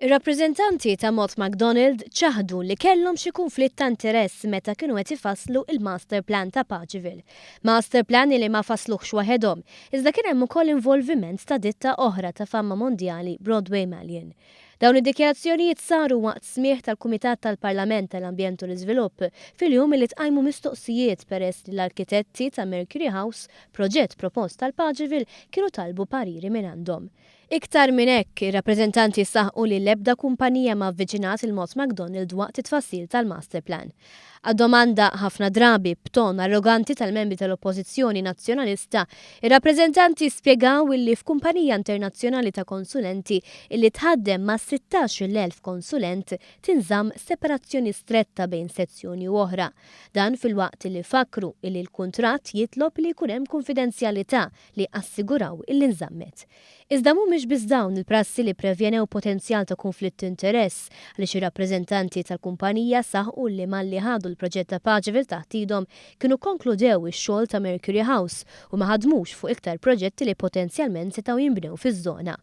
Ir-rappreżentanti ta' Mott MacDonald ċaħdu li kellhom xi kunflitt ta' interess meta kienu qed ifasslu il-master plan ta' Paceville. Master plan li ma fassluhx waħedhom, iżda kien hemm ukoll involviment ta' ditta oħra ta' fama mondjali, Broadway Malyan. Dawn id-dikjarazzjonijiet saru waqt smigħ tal-Kumitat tal-Parlament tal-Ambjent u l-Iżvilupp fil-jum li tqajmu mistoqsijiet peress li l-arkitetti ta' Mercury House, proġett propost tal Paceville, kienu talbu pariri minn għandhom. Iktar minn hekk, ir-rappreżentanti saħqu li l-ebda kumpanija ma avviċinat il-Mott MacDonald waqt it-tfassil tal-master plan. Għad-domanda ħafna drabi b'ton arroganti tal-membri tal-Oppożizzjoni Nazzjonalista, ir-rappreżentanti spjegaw illi f'kumpanija internazzjonali ta' konsulenti illi tħaddem ma' 16,000 konsulent tinżamm separazzjoni stretta bejn sezzjoni u oħra. Dan filwaqt illi fakru illi l-kuntratt jitlob li jkun hemm kunfidenzjalità li assiguraw illi nżammet. Iżda mhumiex biss dawn il-prassi li prevjenew potenzjal ta' kunflitt interess, għaliex ir-rappreżentanti tal-kumpanija saħqu li malli ħadu l-proġett ta' Paceville taħt idhom kienu kkonkludew ix-xogħol ta' Mercury House u ma ħadmux fuq iktar proġetti li potenzjalment setgħu jinbnew fiż-żona.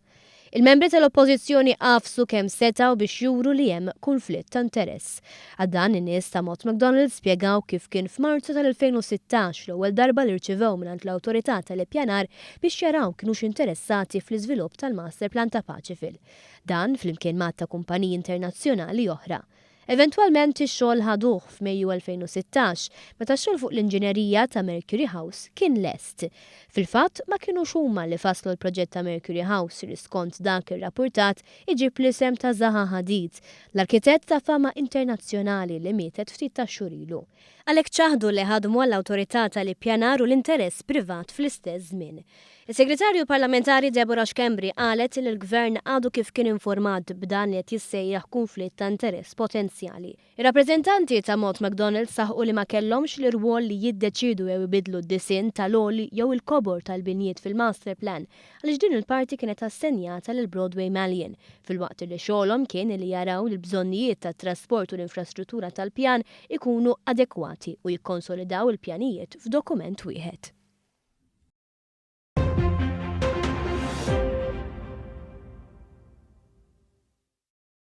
Il-membri tal-Oppożizzjoni għafsu kemm setgħu biex juru li hemm kunflitt ta' interess. Għal dan, in-nies ta' Mott MacDonald spjegaw kif kien f'Marzu tal-2016 l-ewwel darba li rċivew mingħand l-Awtorità tal-Ippjanar biex jaraw kinux interessati fl-iżvilupp tal-master plan ta' Paceville. Dan flimkien ma' ta' kumpaniji internazzjonali oħra. Eventwalment ix-xogħol ħaduh f'Mejju 2016, meta x-xogħol fuq l-inġinerija ta' Mercury House kien lest. Fil-fatt, ma kinux huma li fasslu l-proġett ta' Mercury House li skont dak irrappurtat iġib l-isem ta' Zaha Hadid, l-arkitett ta' fama internazzjonali li mietet ftit tax-xhur ilu. Għalhekk ċaħdu li ħadmu għall-Awtorità tal-Ippjanar u l-interess privat fl-istess żmien. Is-Segretarju Parlamentari Deborah Schembri qalet li l-Gvern għadu kif kien informat b'dan li qed jissejjaħ kunflitt ta' interess potenzjali. Ir-rappreżentanti ta' Mott MacDonald saħqu li ma kellhomx l-irwol li jiddeċiedu jew ibiddlu d-disinn tal-għoli jew il-kobor tal-binjiet fil-master plan għaliex din il-parti kienet assenjata lil Broadway Malyan filwaqt li xogħolhom kien li jaraw li l-bżonnijiet tat-trasport u l-infrastruttura tal-pjan ikunu adekwati u jikkonsolidaw il-pjanijiet f'dokument wieħed.